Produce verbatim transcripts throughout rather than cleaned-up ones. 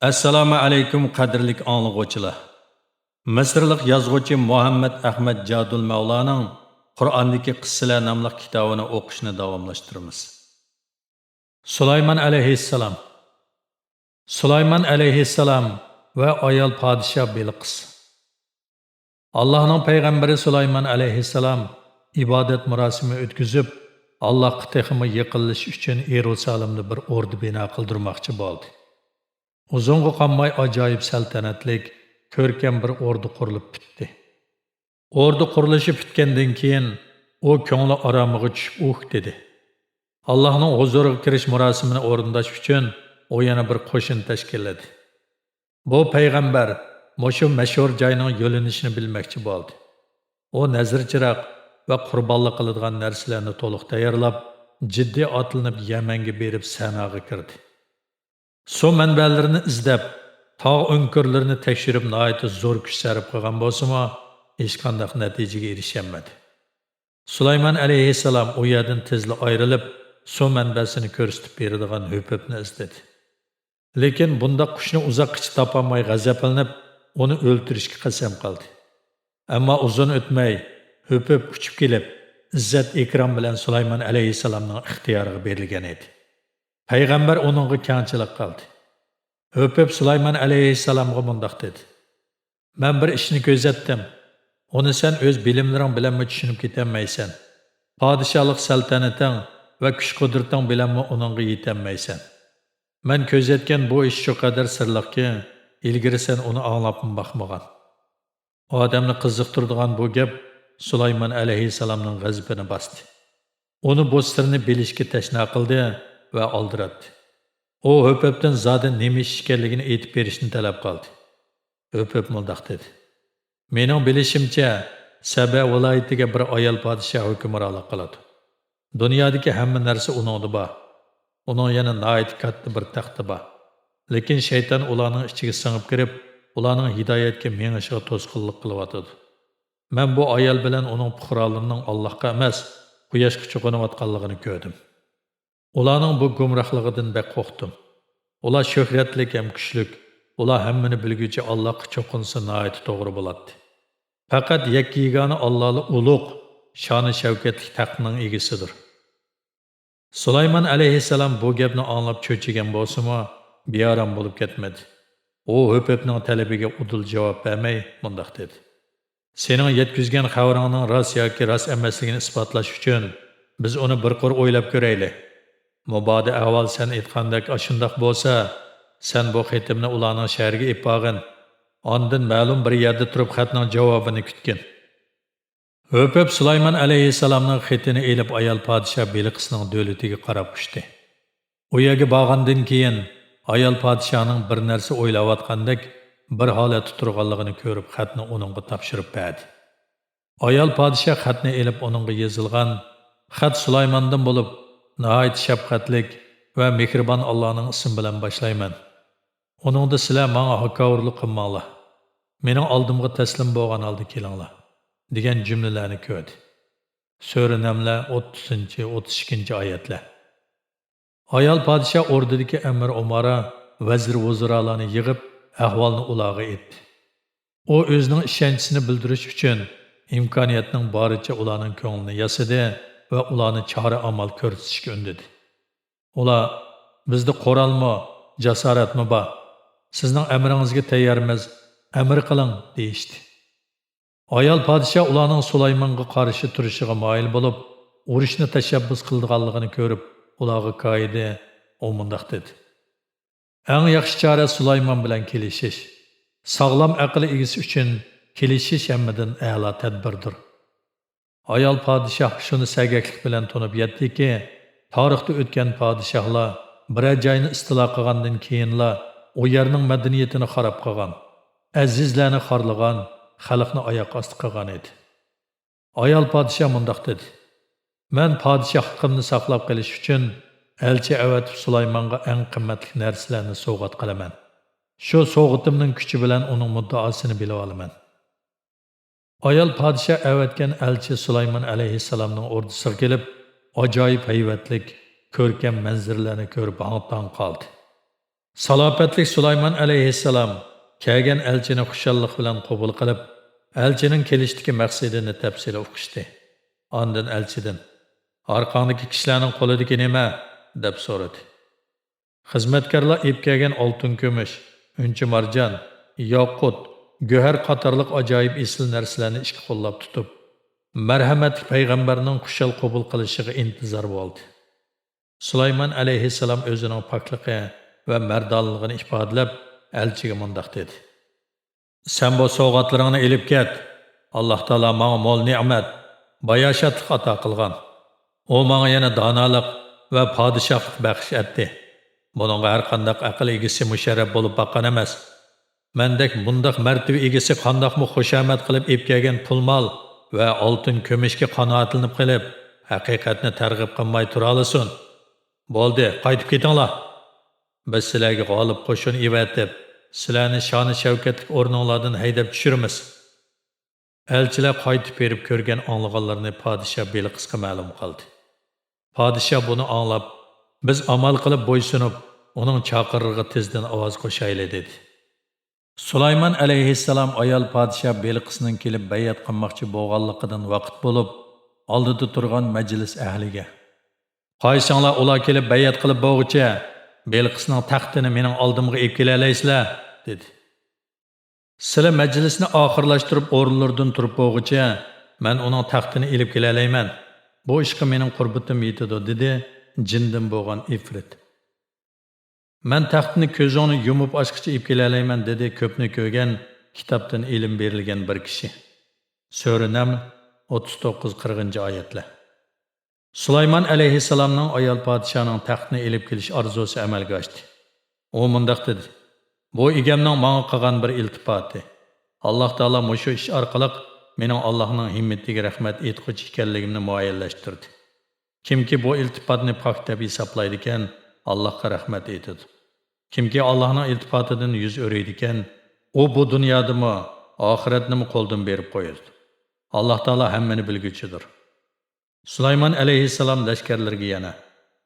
ئەسسالامۇ ئەلەيكۇم، قەدىرلىك ئاڭلىغۇچىلار! مىسىرلىق يازغۇچى مۇھەممەد ئەخمەت جادۇل مەۋلانىڭ قۇرئاندىكى قىسسىلەر ناملىق كىتابىنى ئوقۇشنى داۋاملاشتۇرىمىز. سۇلايمان ئەلەيھىسسالام. سۇلايمان ئەلەيھىسسالام ۋە ئايال پادىشاھ بىلقىس. ئاللاھنىڭ پەيغەمبىرى سۇلايمان ئەلەيھىسسالام ئىبادەت مۇراسىمى ئۆتكۈزۈپ، ئاللاھقا تېخىمۇ يېقىنلىشىش ئۈچۈن يېرۇسالىمدا بىر ئوردا بىنا قىلدۇرماقچى بولدى. ئۇزۇنغا قالماي ئاجايىپ سەلتەنەتلىك، كۆركەم بىر ئوردا قۇرۇلۇپ پۈتتى. ئوردا قۇرۇلۇشى پۈتكەندىن كېيىن، ئۇ كۆڭلى ئارامىغا چۈشۈپ ئۇھ دېدى. ئاللاھنىڭ ھۇزۇرىغا كىرىش مۇراسىمىنى ئورۇنداش ئۈچۈن ئۇ يەنە بىر قوشۇن تەشكىللىدى. بۇ پەيغەمبەر مۇشۇ مەشھۇر جاينىڭ يۆنىلىشىنى بىلمەكچى بولدى. ئۇ نەزىر چىراغ ۋە قۇربانلىق قىلىدىغان نەرسىلەرنى تولۇق تەييارلاپ، جىددىي ئاتلىنىپ يەمەنگە بېرىپ سەناغا كىردى. سۇ مەنبەلىرىنى ئىزدەپ، تاغ ئۆڭكۈرلىرىنى تەكشۈرۈپ ناھايىتى زور كۈچ سەرپ قىلغان بولسىمۇ، ھېچقانداق نەتىجىگە ئېرىشەلمىدى. سۇلايمان ئەلەيھىسسالام ئۇ يەردىن تېزلا ئايرىلىپ، سۇ مەنبەسىنى كۆرسىتىپ بېرىدىغان ھۆپۈپنى ئىزدىدى. لېكىن بۇنداق قۇشنى ئۇزاققىچە تاپالماي غەزەپلىنىپ، ئۇنى ئۆلتۈرۈشكە قەسەم قىلدى. ئەمما ئۇزۇن ئۆتمەي، ھۆپۈپ ئۇچۇپ كېلىپ، ئىززەت-ئىكرام بىلەن سۇلايمان ئەلەيھىسسالامنىڭ ئىختىيارىغا بېرىلگەن ئىدى. پەيغەمبەر ئۇنىڭغا كەڭچىلىك قىلدى. ھۆپۈپ سۇلايمان ئەلەيھىسسالامغا مۇنداق دېدى: مەن بىر ئىشنى كۆزەتتىم. ئۇنى سەن ئۆز بىلىملىرىڭ بىلەنمۇ چۈشىنىپ كېتەلمەيسەن. پادىشاھلىق سەلتەنىتىڭ ۋە كۈچ-قۇدرىتىڭ بىلەنمۇ ئۇنىڭغا يېتەلمەيسەن. مەن كۆزەتكەن بۇ ئىش شۇ قەدەر سىرلىقكى، ئىلگىرى سەن ئۇنى ئاڭلاپمۇ باقمىغان. ئادەمنى قىزىقتۇرىدىغان بۇ گەپ سۇلايمان ئەلەيھىسسالامنىڭ غەزىپىنى باستى. ئۇنى بۇ سىرنى بىلىشكە تەشنا قىلدى ۋە ئالدىراتتى. ئۇ ھۆپۈپتىن زادى نېمە ئىش ئىكەنلىكىنى ئېيتىپ بېرىشنى تەلەپ قىلدى. ھۆپۈپ مۇنداق دېدى: مېنىڭ بىلىشىمچە، سەبە ۋىلايىتىگە بىر ئايال پادىشاھ ھۆكۈمرانلىق قىلىدۇ. دۇنيادىكى ھەممە نەرسە ئۇنىڭدا بار. ئۇنىڭ يەنە ناھايىتى كاتتا بىر تەختى بار. لېكىن شەيتان ئۇلارنىڭ ئىچىگە سىڭىپ كىرىپ، ئۇلارنىڭ ھىدايەتكە مېڭىشىغا توسقۇنلۇق قىلىۋاتىدۇ. مەن بۇ ئايال بىلەن ئۇنىڭ پۇقرالىرىنىڭ ئاللاھقا ئەمەس، قۇياشقا چوقۇنۇۋاتقانلىقىنى كۆردۈم. ئۇلارنىڭ بۇ گۇمراھلىقىدىن بەك قورقتۇم. ئۇلار شۆھرەتلىك ھەم كۈچلۈك، ئۇلار ھەممىنى بىلگۈچى ئاللاھقا چوقۇنسا ناھايىتى توغرا بولاتتى. پەقەت يەككە-يېگانە ئاللالا ئۇلۇغ، شانى شەۋكەتلىك تەختنىڭ ئىگىسىدۇر. سۇلايمان ئەلەيھىسسالام بۇ گەپنى ئاڭلاپ چۆچۈگەن بولسىمۇ، بىئارام بولۇپ كەتمىدى. ئۇ ھۆپۈپنىڭ تەلىپىگە ئۇدۇل جاۋاب بەرمەي، مۇنداق دېدى: سېنىڭ يەتكۈزگەن خەۋىرىڭنىڭ راست ياكى راست ئەمەسلىكىنى ئىسپاتلاش ئۈچۈن، بىز ئۇنى بىر قۇر ئويلاپ كۆرەيلى. مۇبادا ئەھۋال سەن ئېيتقاندەك ئاشۇنداق بولسا، سەن بۇ خېتىمنى ئۇلارنىڭ شەھىرىگە ئېلىپ بارغىن. ئاندىن مەلۇم بىر يەردە تۇرۇپ خەتنىڭ جاۋابىنى كۈتكىن. ھۆپۈپ سۇلايمان ئەلەيھىسسالامنىڭ خېتىنى ئېلىپ ئايال پادىشاھ بېلىقىسنىڭ دۆلىتىگە قاراپ ئۇچتى. ئۇ يەرگە بارغاندىن كېيىن، ئايال پادىشاھنىڭ بىر نەرسە ئويلاۋاتقاندەك بىر ھالەتتە تۇرغانلىقىنى كۆرۈپ، خەتنى ئۇنىڭغا تاپشۇرۇپ بەردى. ئايال پادىشاھ خەتنى ئېلىپ، ئۇنىڭغا يېزىلغان خەت سۇلايماندىن بولۇپ، ناھايىتى شەپقەتلىك ۋە مېھرىبان ئاللانىڭ ئىسمى بىلەن باشلايمەن. ئۇنىڭدا سىلەر ماڭا ھاكاۋۇرلۇق قىلماڭلار. مېنىڭ ئالدىمغا تەسلىم بولغان ھالدا كېلىڭلار، دېگەن جۈملىلەرنى كۆردى. سۈرە نەملە، ئوتتۇزىنچى، ئوتتۇز ئىككىنچى ئايەتلەر. ئايال پادىشاھ ئوردىدىكى ئەمىر ئۇمارا، ۋەزىر ۋۇزرالارنى يىغىپ، ئەھۋالنى ئۇلارغا ئېيتتى. ئۇ ئۆزىنىڭ ئىشەنچىسىنى بىلدۈرۈش ئۈچۈن ئىمكانىيەتنىڭ بارىچە ئۇلارنىڭ كۆڭلىنى ياسىدى ۋە ئۇلارنى چارە ئامال كۆرسىتىشكە ئۈندىدى. ئۇلار: بىزدە قورالمۇ، جاسارەتمۇ بار. سىزنىڭ ئەمرىڭىزگە تەييارمىز، ئەمىر قىلىڭ، دېيىشتى. ئايال پادىشاھ ئۇلارنىڭ سۇلايمانغا قارشى تۇرۇشىغا مايىل بولۇپ، ئۇرۇشنى تەشەببۇس قىلىدىغانلىقىنى كۆرۈپ، ئۇلارغا كايىدى. ئۇ مۇنداق دېدى: ئەڭ ياخشى چارە سۇلايمان بىلەن كېلىشىش. ساغلام ئەقىل ئىگىسى ئۈچۈن كېلىشىش ھەممىدىن ئەلا تەدبىردۇر. ئايال پادىشاھ شۇنى سەگەكلىك بىلەن تونۇپ يەتتىكى، تارىختا ئۆتكەن پادىشاھلار بىرەر جاينى ئىستىلا قىلغاندىن كېيىنلا، ئۇ يەرنىڭ مەدەنىيىتىنى خاراب قىلغان، ئەزىزلەرنى خارلىغان، خەلقنى ئاياق ئاستى قىلغان ئىدى. ئايال پادىشاھ مۇنداق دېدى: مەن پادىشاھلىقىمنى ساقلاپ قېلىش ئۈچۈن ئەلچى ئەۋەتىپ، سۇلايمانغا ئەڭ قىممەتلىك نەرسىلەرنى سوۋغات قىلىمەن. شۇ سوۋغىتىمنىڭ كۈچى بىلەن ئۇنىڭ مۇددىئاسىنى بىلىۋالىمەن. ئايال پادىشاھ ئەۋەتكەن ئەلچى سۇلايمان ئەلەيھىسسالامنىڭ ئوردىسىغا كېلىپ، ئاجايىپ ھەيۋەتلىك، كۆركەم مەنزىرىلەرنى كۆرۈپ ھاڭ-تاڭ قالدى. سالاپەتلىك سۇلايمان ئەلەيھىسسالام كەلگەن ئەلچىنى خۇشاللىق بىلەن قوبۇل قىلىپ، ئەلچىنىڭ كېلىشتىكى مەقسىتىنى تەپسىلىي ئۇقۇشتى. ئاندىن ئەلچىدىن، «ئارقاڭدىكى كىشىلەرنىڭ قولىدىكى نېمە؟» دەپ سورىدى. خىزمەتكارلار ئېلىپ كەلگەن ئالتۇن، كۈمۈش، ئۈنچە، مارجان، ياقۇت، گۆھەر قاتارلىق ئاجايىپ ئېسىل نەرسىلەرنى ئىككى قوللاپ تۇتۇپ، مەرھەمەتلىك پەيغەمبەرنىڭ خۇشال قوبۇل قىلىشىغا ئىنتىزار بولدى. سۇلايمان ئەلەيھىسسالام ئۆزىنىڭ پاكلىقى ۋە مەردانلىقىنى ئىپادىلەپ، ئەلچىگە مۇنداق دېدى: «سەن بۇ سوۋغاتلىرىڭنى ئېلىپ كەت. ئاللاھ تائالا ماڭا مول نېمەت، باياشاتلىق ئاتا قىلغان. ئۇ ماڭا يەنە دانالىق ۋە پادىشاھلىق بەخش ئەتتى. بۇنىڭغا ھەرقانداق ئەقىل ئىگىسى مۇشەررەپ بولۇپ باققان ئەمەس. مەندەك بۇنداق مەرتىۋە ئىگىسى قانداقمۇ خۇشامەت قىلىپ ئېلىپ كەلگەن پۇل-مال ۋە ئالتۇن-كۈمۈشكە قانائەتلىنىپ قېلىپ، ھەقىقەتنى تەرغىب قىلماي تۇرالىسۇن؟ بولدى، قايتىپ كېتىڭلار. بىز سىلەرگە غالىب قوشۇن ئېۋەتىپ، سىلەرنى شانى-شەۋكەتلىك ئورنۇڭلاردىن ھەيدەپ چۈشۈرىمىز.» ئەلچىلەر قايتىپ بېرىپ كۆرگەن ئاڭلىغانلىرىنى پادىشاھ بېلىقىسقا مەلۇم قىلدى. پادىشاھ بۇنى ئاڭلاپ، «بىز ئامال قىلىپ بويسۇنۇپ، ئۇنىڭ چاقىرىقىغا تېزدىن ئاۋاز قوشايلى» دېدى. سۇلايمان ئەلەيھىسسالام ئايال پادىشاھ بېلىقىسنىڭ كېلىپ بەيئەت قىلماقچى بولغانلىقىدىن ۋاقىت بولۇپ، ئالدىدا تۇرغان مەجلىس ئەھلىگە، «قايسىڭلار ئۇلار كېلىپ بەيئەت قىلىپ بولغۇچە، بېلىقىسنىڭ تەختىنى مېنىڭ ئالدىمغا ئېلىپ كېلەلەيسىلەر؟» دېدى. «سىلەر مەجلىسنى ئاخىرلاشتۇرۇپ ئورۇنلىرىدىن تۇرۇپ بولغۇچە، مەن ئۇنىڭ تەختىنى ئېلىپ كېلەلەيمەن. بۇ ئىشقا مېنىڭ قۇربىتىم يېتىدۇ»، دېدى جىندىن بولغان ئىفرىت. «مەن تەختنى كۆزۈڭنى يۇمۇپ ئاچقىچە ئېلىپ كېلەلەيمەن»، دېدى كۆپنى كۆرگەن، كىتابتىن ئىلىم بېرىلگەن بىر كىشى. سۈرە نەمل، ئوتتۇز توققۇز، قىرىقىنچى ئايەتلەر. سۇلايمان ئەلەيھىسسالامنىڭ ئايال پادىشاھنىڭ تەختنى ئېلىپ كېلىش ئارزۇسى ئەمەلگە ئاشتى. ئۇ مۇنداق دېدى: «بۇ ئىگەمنىڭ ماڭا قىلغان بىر ئىلتىپاتى. ئاللاھ تائالا مۇشۇ ئىش ئارقىلىق مېنىڭ ئاللاھنىڭ ھىممىتىگە رەھمەت ئېيتقۇچى ئىكەنلىكىمنى مۇئەييەنلەشتۈردى. كىمكى بۇ ئىلتىپاتنى پاك دەپ ھېسابلايدىكەن، ئاللاھقا رەھمەت ئېيتىدۇ. كىمكى ئاللاھنىڭ ئىلتىپاتىدىن يۈز ئۆرۈيدىكەن، ئۇ بۇ دۇنيادىمۇ، ئاخىرەتنىمۇ قولدىن بېرىپ قويىدۇ. ئاللاھ تائالا ھەممىنى بىلگۈچىدۇر.» سۇلايمان ئەلەيھىسسالام لەشكەرلىرىگە يەنە،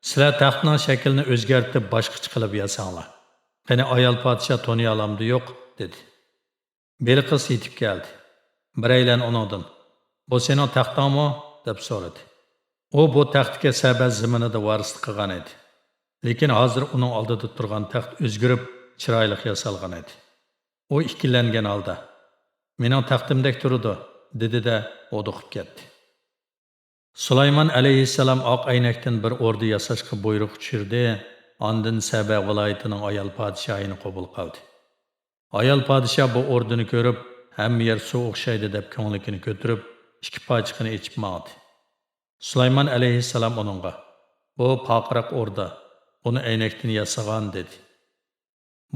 «سىلەر تەختنىڭ شەكلىنى ئۆزگەرتىپ، باشقىچە قىلىپ ياساڭلار. قېنى، ئايال پادىشاھ تونۇيالامدۇ يوق؟» دېدى. بېلىقىس يېتىپ كەلدى. بىرەيلەن ئۇنىڭدىن، «بۇ سېنىڭ تەختىڭمۇ؟» دەپ سورىدى. ئۇ بۇ تەختكە سەبە زېمىنىدا ۋارىسلىق قىلغان ئىدى. لېكىن ھازىر ئۇنىڭ ئالدىدا تۇرغان تەخت ئۆزگىرىپ، چىرايلىق ياسالغان ئىدى. ئۇ ئىككىلەنگەن ھالدا، «مېنىڭ تەختىمدەك تۇرىدۇ»، دېدى-دە، ھودۇقۇپ كەتتى. سۇلايمان ئەلەيھىسسالام ئاق ئەينەكتىن بىر ئوردا ياساشقا بۇيرۇق چۈشۈردى، ئاندىن سەبە ۋىلايىتىنىڭ ئايال پادىشاھىنى قوبۇل قىلدى. ئايال پادىشاھ بۇ ئوردىنى كۆرۈپ، «ھەممە يەر سۇ ئوخشايدۇ» دەپ كۆڭلىكىنى كۆتۈرۈپ، ئىككى پاچىقىنى ئېچىپ ماڭدى. سۇلايمان ئەلەيھىسسالام ئۇنىڭغا، «بۇ پارقىراق ئوردا، بۇنى ئەينەكتىن ياسىغان» دېدى.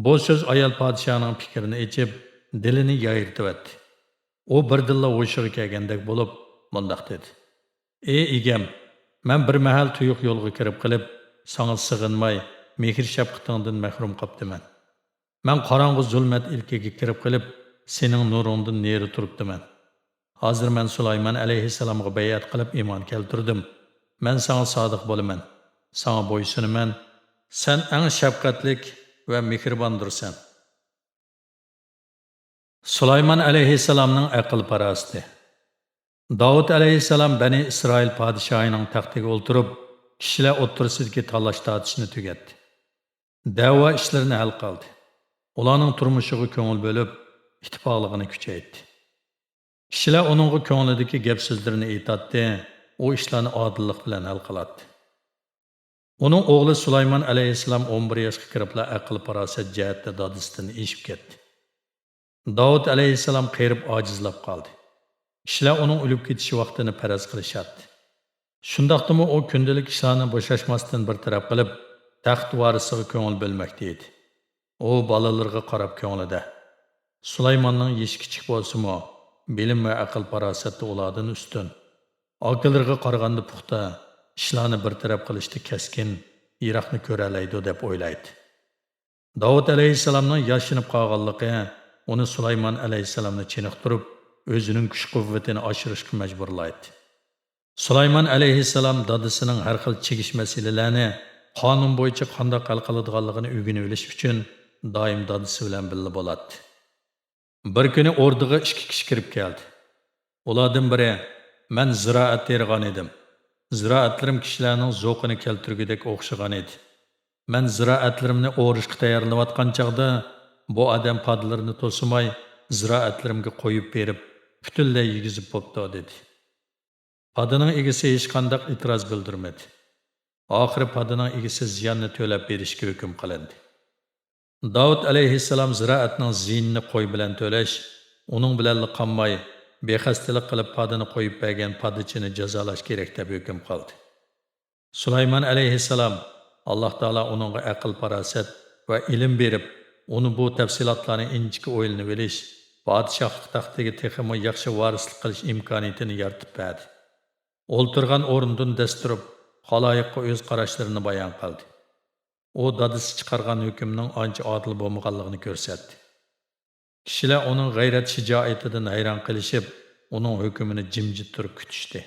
بۇ سۆز ئايال پادىشاھنىڭ پىكرىنى ئېچىپ، دىلىنى يايرىتىۋەتتى. ئۇ بىردىنلا ھوشىغا كەلگەندەك بولۇپ، مۇنداق دېدى: «ئى ئىگەم، مەن بىر مەھەل تۇيۇق يولغا كىرىپ قېلىپ، ساڭا سېغىنماي، مېھىر-شەپقىتىڭدىن مەھرۇم قاپتىمەن. مەن قاراڭغۇ زۇلمەت ئىلكىگە كىرىپ قېلىپ، سېنىڭ نۇرۇڭدىن نېرى تۇرۇپتىمەن. ھازىر مەن سۇلايمان ئەلەيھىسسالامغا بەيئەت قىلىپ ئىمان كەلتۈردۈم. مەن ساڭا سادىق بولىمەن، ساڭا بويسۇنىمەن. سەن ئەڭ شەپقەتلىك ۋە مېھرىباندۇرسەن.» سۇلايمان ئەلەيھىسسالامنىڭ ئەقىل-پاراسىتى. داۋۇت ئەلەيھىسسالام بەنى ئىسرائىل پادىشاھىنىڭ تەختىگە ئولتۇرۇپ، كىشىلەر ئوتتۇرىسىدىكى تالاش-تارتىشنى تۈگەتتى. دەۋا ئىشلىرىنى ھەل قىلدى. ئۇلارنىڭ تۇرمۇشىغا كۆڭۈل بۆلۈپ، ئىتتىپاقلىقىنى كۈچەيتتى. كىشىلەر ئۇنىڭغا كۆڭلىدىكى گەپ-سۆزلىرىنى ئېيتاتتى، ئۇ ئىشلارنى ئادىللىق بىلەن ھەل قىلاتتى. ئۇنىڭ ئوغلى سۇلايمان ئەلەيھىسسالام ئون بىر ياشقا كىرىپلا ئەقىل-پاراسەت جەھەتتە دادىسىدىن ئېشىپ كەتتى. داۋۇت ئەلەيھىسسالام قېرىپ ئاجىزلاپ قالدى. كىشىلەر ئۇنىڭ ئۆلۈپ كېتىش ۋاقتىنى پەرەز قىلىشاتتى. شۇنداقتىمۇ ئۇ كۈندىلىك ئىشلارنى بوشاشماستىن بىر تەرەپ قىلىپ، تەخت ۋارىسىغا كۆڭۈل بۆلمەكتە ئىدى. ئۇ بالىلىرىغا قاراپ كۆڭلىدە، سۇلايماننىڭ يېشى كىچىك بولسىمۇ، بىلىم ۋە ئەقىل-پاراسەتتە ئۇلاردىن ئۈستۈن. ئاكىلىرىغا قارىغاندا پۇختا، ئىشلارنى بىر تەرەپ قىلىشتا كەسكىن، يىراقنى كۆرەلەيدۇ، دەپ ئويلايتتى. داۋۇت ئەلەيھىسسالامنىڭ ياشىنىپ قالغانلىقى ئۇنى سۇلايمان ئەلەيھىسسالامنى چېنىقتۇرۇپ، ئۆزىنىڭ كۈچ-قۇۋۋىتىنى ئاشۇرۇشقا مەجبۇرلايتتى. سۇلايمان ئەلەيھىسسالام دادىسىنىڭ ھەر خىل چىگىش مەسىلىلەرنى قانۇن بويىچە قانداق ھەل قىلىدىغانلىقىنى ئۆگىنىۋېلىش ئۈچۈن دائىم دادىسى بىلەن بىللە بولاتتى. بىر كۈنى ئوردىغا ئىككى كىشى كىرىپ كەلدى. ئۇلاردىن بىرى، مەن زىرائەت تېرىغان ئىدىم. زىرائەتلىرىم كىشىلەرنىڭ زوقىنى كەلتۈرگۈدەك ئوخشىغان ئىدى. مەن زىرائەتلىرىمنى ئورۇشقا تەييارلىۋاتقان چاغدا، بۇ ئادەم پادىلىرىنى توسۇماي، زىرائەتلىرىمگە قويۇپ بېرىپ، پۈتۈنلەي يېگۈزۈپ بوپتۇ، دېدى. پادىنىڭ ئىگىسى ھېچقانداق ئېتىراز بىلدۈرمىدى. ئاخىرى پادىنىڭ ئىگىسى زىياننى تۆلەپ بېرىشكە ھۆكۈم قىلىندى. داۋۇت ئەلەيھىسسالام زىرائەتنىڭ زىيىنىنى قوي بىلەن تۆلەش، ئۇنىڭ بىلەنلا قالماي، بىخەستىلىك قىلىپ پادىنى قويۇپ بەرگەن پادىچىنى جازالاش كېرەك دەپ ھۆكۈم قىلدى. سۇلايمان ئەلەيھىسسالام، ئاللاھ تائالا ئۇنىڭغا ئەقىل-پاراسەت ۋە ئىلىم بېرىپ، ئۇنى بۇ تەپسىلاتلارنى ئىنچىكە ئويلىنىۋېلىش، پادىشاھلىق تەختىگە تېخىمۇ ياخشى ۋارىسلىق قىلىش ئىمكانىيىتىنى يارىتىپ بەردى. ئولتۇرغان ئورنىدىن دەس تۇرۇپ، خالايىققا ئۆز قاراشلىرىنى بايان قىلدى. ئۇ دادىسى چىقارغان ھۆكۈمنىڭ ئانچە ئادىل بولمىغانلىقىنى كۆرسەتتى. كىشىلەر ئۇنىڭ غەيرەت-شىجائىتىدىن ھەيران قېلىشىپ، ئۇنىڭ ھۆكۈمىنى جىمجىت تۇرۇپ كۈتۈشتى.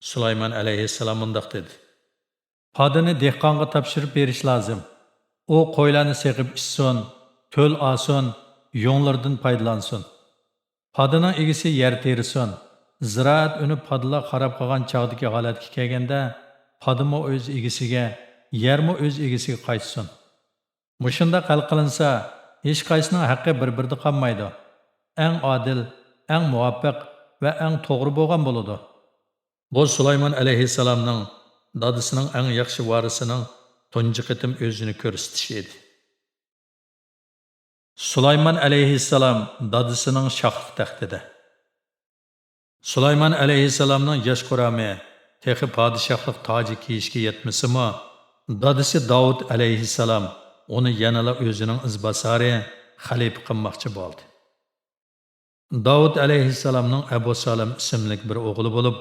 سۇلايمان ئەلەيھىسسالام مۇنداق دېدى: پادىنى دېھقانغا تاپشۇرۇپ بېرىش لازىم. ئۇ قويلارنى سېغىپ ئىچسۇن، تۆل ئالسۇن، يۇڭلىرىدىن پايدىلانسۇن. پادىنىڭ ئىگىسى يەر تېرىسۇن. زىرائەت ئۈنۈپ، پادىلار خاراب قىلغان چاغدىكى ھالەتكە كەلگەندە، پادىمۇ ئۆز ئىگىسىگە، يەرمۇ ئۆز ئىگىسىگە قايتسۇن. مۇشۇنداق ھەل قىلىنسا، ھېچقايسىنىڭ ھەققى بىر-بىرىدە قالمايدۇ. ئەڭ ئادىل، ئەڭ مۇۋاپىق ۋە ئەڭ توغرا بولغان بولىدۇ. بۇ سۇلايمان ئەلەيھىسسالامنىڭ دادىسىنىڭ ئەڭ ياخشى ۋارىسىنىڭ تۇنجى قېتىم ئۆزىنى كۆرسىتىشى ئىدى. سۇلايمان ئەلەيھىسسالام دادىسىنىڭ شاھلىق تەختىدە. سۇلايمان ئەلەيھىسسالامنىڭ ياش قۇرامى تېخى پادىشاھلىق تاجى كىيىشكە يەتمىسىمۇ، دادىسى داۋۇت ئەلەيھىسسالام ئۇنى يەنىلا ئۆزىنىڭ ئىزباسارى، خەلىپە قىلماقچى بولدى. داۋۇت ئەلەيھىسسالامنىڭ ئەبۇ سالىم ئىسىملىك بىر ئوغلى بولۇپ،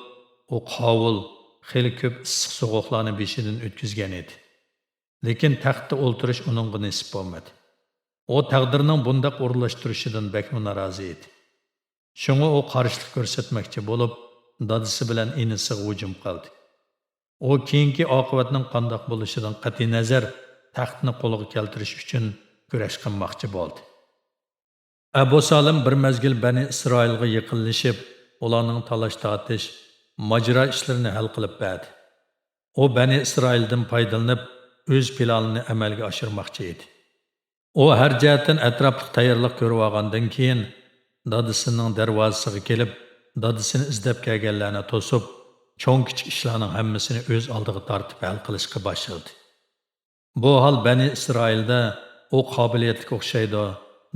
ئۇ قاۋۇل، خېلى كۆپ ئىسسىق سوغۇقلارنى بېشىدىن ئۆتكۈزگەن ئىدى. لېكىن تەختتە ئولتۇرۇش ئۇنىڭغا نېسىپ بولمىدى. ئۇ تەقدىرنىڭ بۇنداق ئورۇنلاشتۇرۇشىدىن بەكمۇ نارازى ئىدى. شۇڭا ئۇ قارشىلىق كۆرسەتمەكچى بولۇپ، دادىسى بىلەن ئىنىسىغا ھۇجۇم قىلدى. ئۇ كېيىنكى ئاقىۋەتنىڭ قانداق بولۇشىدىن قەتئىينەزەر، تەختنى قولىغا كەلتۈرۈش ئۈچۈن كۈرەش قىلماقچى بولدى. ئەبۇ سالىم بىر مەزگىل بەنى ئىسرائىلغا يېقىنلىشىپ، ئۇلارنىڭ تالاش-تارتىش، ماجىرا ئىشلىرىنى ھەل قىلىپ بەردى. ئۇ بەنى ئىسرائىلدىن پايدىلىنىپ، ئۆز پىلانىنى ئەمەلگە ئاشۇرماقچى ئىدى. ئۇ ھەر جەھەتتىن ئەتراپلىق تەييارلىق كۆرۈۋالغاندىن كېيىن، دادىسىنىڭ دەرۋازىسىغا كېلىپ، دادىسىنى ئىزدەپ كەلگەنلەرنى توسۇپ، چوڭ-كىچىك ئىشلارنىڭ ھەممىسىنى ئۆز ئالدىغا تارتىپ ھەل قىلىشقا باشلىدى. بۇ ھال بەنى ئىسرائىلدا «ئۇ قابىلىيەتلىك ئوخشايدۇ،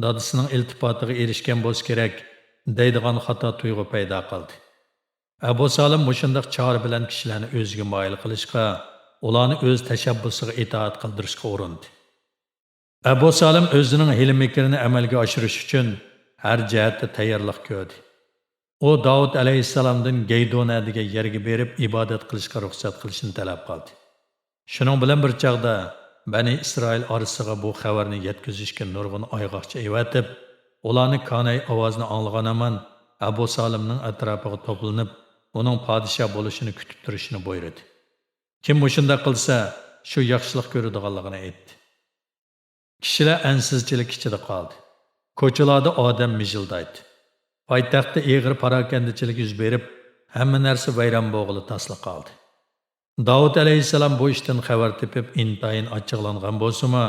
دادىسىنىڭ ئىلتىپاتىغا ئېرىشكەن بولسا كېرەك» دەيدىغان خاتا تۇيغۇ پەيدا قىلدى. ئەبۇ سالىم مۇشۇنداق چارە بىلەن كىشىلەرنى ئۆزىگە مايىل قىلىشقا، ئۇلارنى ئۆز تەشەببۇسىغا ئىتائەت قىلدۇرۇشقا ئۇرۇندى. ئەبۇ سالىم ئۆزىنىڭ ھىيلە-مىكرىنى ئەمەلگە ئاشۇرۇش ئۈچۈن ھەر جەھەتتە تەييارلىق كۆردى. ئۇ داۋۇت ئەلەيھىسسالامدىن گەيدونە دېگەن يەرگە بېرىپ ئىبادەت قىلىشقا رۇخسەت قىلىشنى تەلەپ قىلدى. شۇنىڭ بىلەن بىر چاغدا بەنى ئىسرائىل ئارىسىغا بۇ خەۋەرنى يەتكۈزۈشكە نۇرغۇن ئايغاقچى ئەۋەتىپ، ئۇلارنى كانەي ئاۋازىنى ئاڭلىغان ھامان ئەبۇ سالىمنىڭ ئەتراپىغا توپلىنىپ، ئۇنىڭ پادىشاھ بولۇشىنى كۈتۈپ تۇرۇشىنى بۇيرۇدى. كىم مۇشۇنداق قىلسا، شۇ ياخشىلىق كۆرىدىغانلىقىنى ئېيتتى. كىشىلەر ئەنسىزچىلىك ئىچىدە قالدى. كوچىلاردا ئادەم مىژىلدايتتى. پايتەختتە ئېغىر پاراكەندىچىلىك يۈز بېرىپ، ھەممە نەرسە ۋەيران بولغىلى تاسلا قالدى. داۋۇت ئەلەيھىسسالام بۇ ئىشتىن خەۋەر تېپىپ، ئىنتايىن ئاچچىقلانغان بولسىمۇ،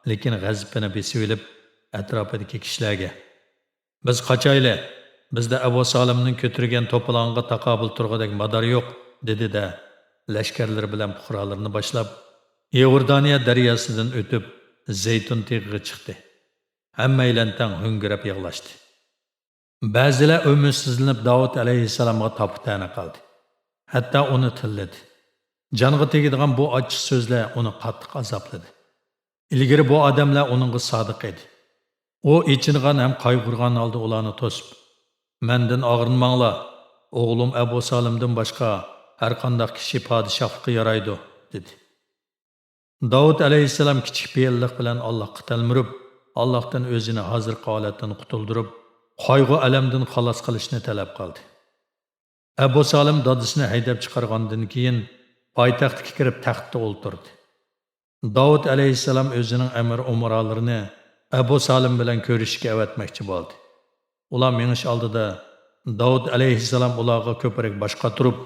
لېكىن غەزىپىنى بېسىۋېلىپ، ئەتراپىدىكى كىشىلەرگە، «بىز قاچايلى، بىزدە ئەبۇ سالىمنىڭ كۆتۈرگەن توپىلاڭغا تاقابىل تۇرغۇدەك مادار يوق» دېدى-دە، لەشكەرلىرى بىلەن پۇقرالىرىنى باشلاپ، ئىئوردانىيە دەرياسىدىن ئۆتۈپ، زەيتۇن تېغىغا چىقتى. ھەممەيلەن تەڭ ھۆڭگىرەپ يىغلاشتى. بەزىلەر ئۈمىدسىزلىنىپ داۋۇت ئەلەيھىسسالامغا تاپا-تەنە قىلدى. ھەتتا ئۇنى تىللىدى. جانغا تېگىدىغان بۇ ئاچچىق سۆزلەر ئۇنى قاتتىق ئازابلىدى. ئىلگىرى بۇ ئادەملەر ئۇنىڭغا سادىق ئىدى. ئۇ ئېچىنغان ھەم قايغۇرغان ھالدا ئۇلارنى توسۇپ، «مەندىن ئاغرىنماڭلار، ئوغلۇم ئەبۇ سالىمدىن باشقا ھەرقانداق كىشى پادىشاھلىققا يارايدۇ» دېدى. داۋۇت ئەلەيھىسسالام كىچىك پېئىللىق بىلەن ئاللاھقا تەلمۈرۈپ، ئاللاھتىن ئۆزىنى ھازىرقى ھالەتتىن قۇتۇلدۇرۇپ، قايغۇ-ئەلەمدىن خالاس قىلىشنى تەلەپ قىلدى. ئەبۇ سالىم دادىسىنى ھەيدەپ چىقارغاندىن كېيىن، پايتەختكە كىرىپ تەختتە ئولتۇردى. داۋۇت ئەلەيھىسسالام ئۆزىنىڭ ئەمىر ئۇمرالىرىنى ئەبۇ سالىم بىلەن كۆرۈشۈشكە ئەۋەتمەكچى بولدى. ئۇلار مېڭىش ئالدىدا داۋۇت ئەلەيھىسسالام ئۇلارغا كۆپرەك باش قاتۇرۇپ،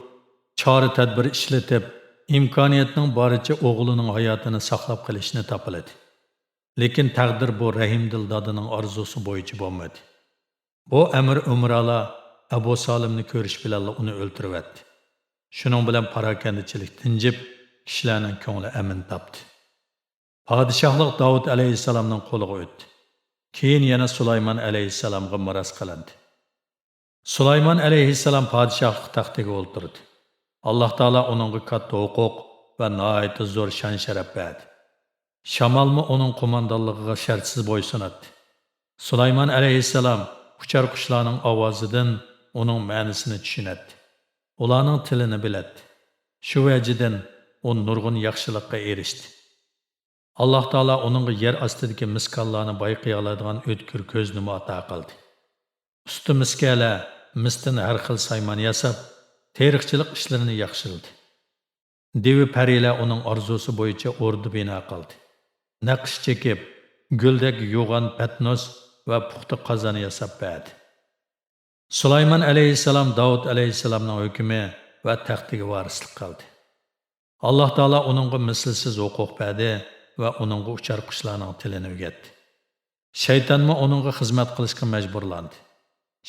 چارە-تەدبىر ئىشلىتىپ، ئىمكانىيەتنىڭ بارىچە ئوغلىنىڭ ھاياتىنى ساقلاپ قېلىشنى تاپىلىدى. لېكىن تەقدىر بۇ رەھىمدىل دادىنىڭ ئارزۇسى بويىچە بولمىدى. بۇ ئەمىر ئۇمرالار ئەبۇ سالىمنى كۆرۈش بىلەنلا ئۇنى ئۆلتۈرۈۋەتتى. شۇنىڭ بىلەن پاراكەندىچىلىك تىنجىپ، كىشىلەرنىڭ كۆڭلى ئەمىن تاپتى. پادىشاھلىق داۋۇت ئەلەيھىسسالامنىڭ قولىغا ئۆتتى. كېيىن يەنە سۇلايمان ئەلەيھىسسالامغا مىراس قىلىندى. سۇلايمان ئەلەيھىسسالام پادىشاھلىق تەختىگە ئولتۇردى. ئاللاھ تائالا ئۇنىڭغا كاتتا ھوقۇق ۋە ناھايىتى زور شان-شەرەپ بەردى. شامالمۇ ئۇنىڭ قوماندانلىقىغا شەرتسىز بويسۇناتتى. سۇلايمان ئەلەيھىسسالام ئۇچار قۇشلارنىڭ ئاۋازىدىن ئۇنىڭ مەنىسىنى چۈشىنەتتى. ئۇلارنىڭ تىلىنى بىلەتتى. شۇ ۋەجىدىن ئۇ نۇرغۇن ياخشىلىققا ئېرىشتى. ئاللاھ تائالا ئۇنىڭغا يەر ئاستىدىكى مىسكاللارنى بايقىيالايدىغان ئۆتكۈر كۆزنىمۇ ئاتا قىلدى. ئۇستا مىسكەلەر مىستىن ھەر خىل سايمان ياساپ، تېرىقچىلىق ئىشلىرىنى ياخشىلىدى. دىۋى پەرىلەر ئۇنىڭ ئارزۇسى بويىچە ئوردا بىنا قىلدى. نەقىش چېكىپ، گۈلدەك يوغان پەتنۇس ۋە پۇختا قازان ياساپ بەردى. سۇلايمان ئەلەيھىسسالام داۋۇت ئەلەيھىسسالامنىڭ ھۆكمى ۋە تەختىگە ۋارىسلىق قىلدى. ئاللاھ تائالا ئۇنىڭغا مىسلىسىز ھوقۇق بەردى ۋە ئۇنىڭغا ئۇچار قۇشلارنىڭ تىلىنى ئۆگەتتى. شەيتانمۇ ئۇنىڭغا خىزمەت قىلىشقا مەجبۇرلاندى.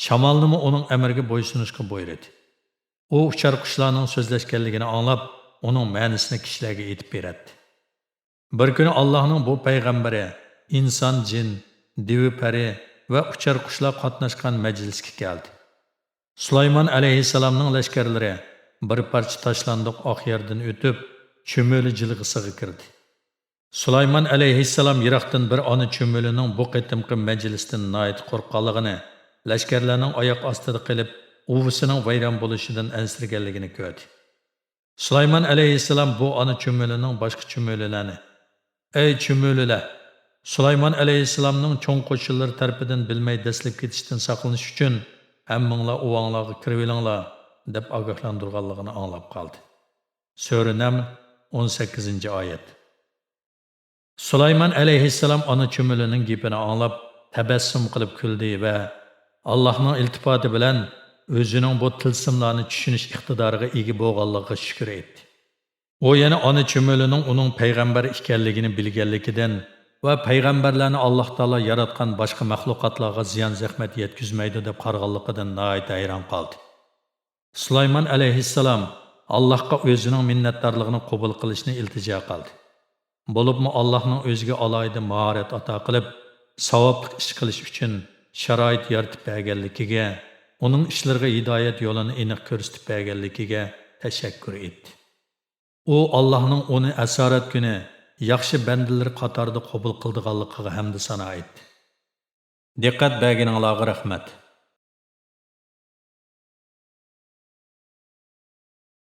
شامالنىمۇ ئۇنىڭ ئەمرىگە بويسۇنۇشقا بۇيرۇدى. ئۇ ئۇچار قۇشلارنىڭ سۆزلەشكەنلىكىنى ئاڭلاپ، ئۇنىڭ مەنىسىنى كىشىلەرگە ئېيتىپ بېرەتتى. بىر كۈنى ئاللاھنىڭ بۇ پەيغەمبىرى ئىنسان، جىن، دىۋى پەرى ۋە ئۇچار قۇشلار قاتناشقان مەجلىسكە كەلدى. سۇلايمان ئەلەيھىسسالامنىڭ لەشكەرلىرى بىر پارچە تاشلاندۇق ئاق يەردىن ئۆتۈپ، چۈمۈلە جىلغىسىغا كىردى. سۇلايمان ئەلەيھىسسالام يىراقتىن بىر ئانا چۈمۈلىنىڭ بۇ قېتىمقى مەجلىستىن ناھايىتى قورققانلىقىنى، لەشكەرلەرنىڭ ئاياق ئاستىدا قېلىپ، ئۇۋىسىنىڭ ۋەيران بولۇشىدىن ئەنسىرىگەنلىكىنى كۆردى. سۇلايمان ئەلەيھىسسالام بۇ ئانا چۈمۈلىنىڭ باشقا چۈمۈلىلەرنى، ئەي چۈمۈلىلەر! سۇلايمان ئەلەيھىسسالامنىڭ چوڭ قوشۇنلىرى تەرىپىدىن بىلمەي دەسسىلىپ كېتىشتىن ساقلىنىش ئۈچۈن، ھەممىڭلار ئۇۋاڭلارغا كىرىۋېلىڭلار، دەپ ئاگاھلاندۇرغانلىقىنى ئاڭلاپ قالدى. سۈرە نەمل، ئون سەككىزىنچى ئايەت. سۇلايمان ئەلەيھىسسالام ئانا چۈمۈلىنىڭ گېپىنى ئاڭلاپ، تەبەسسۇم قىلىپ كۈلدى ۋە ئاللاھنىڭ ئىلتىپاتى بىلەن ئۆزىنىڭ بۇ تىلسىملارنى چۈشىنىش ئىقتىدارىغا ئىگە بولغانلىقىغا شۈكۈر ئېيتتى. ئۇ يەنە ئانا چۈمۈلىنىڭ ئۇنىڭ پەيغەمبەر ئىكەنلىكىنى بىلگەنلىكىدىن ۋە پەيغەمبەرلەرنى ئاللاھ تائالا ياراتقان باشقا مەخلۇقاتلارغا زىيان-زەخمەت يەتكۈزمەيدۇ دەپ قارىغانلىقىدىن ناھايىتى ھەيران قالدى. سۇلايمان ئەلەيھىسسالام ئاللاھقا ئۆزىنىڭ مىننەتدارلىقىنى قوبۇل قىلىشنى ئىلتىجا قىلدى. بولۇپمۇ ئاللاھنىڭ ئۆزىگە ئالاھىدە ماھارەت ئاتا قىلىپ، ساۋابلىق ئىش قىلىش ئۈچۈن شارائىت يارىتىپ بەرگەنلىكىگە، ئۇنىڭ ئىشلىرىغا ھىدايەت يولىنى ئېنىق كۆرسىتىپ بەرگەنلىكىگە تەشەككۈر ئېيتتى. ئۇ ئاللاھنىڭ ئۇنى ئەسارەت كۈنى ياخشى بەندىلىرى قاتارىدا قوبۇل قىلىدىغانلىقىغا ھەمدۇ سانا ئېيتتى. دىققەت بەرگىنىڭلارغا رەھمەت.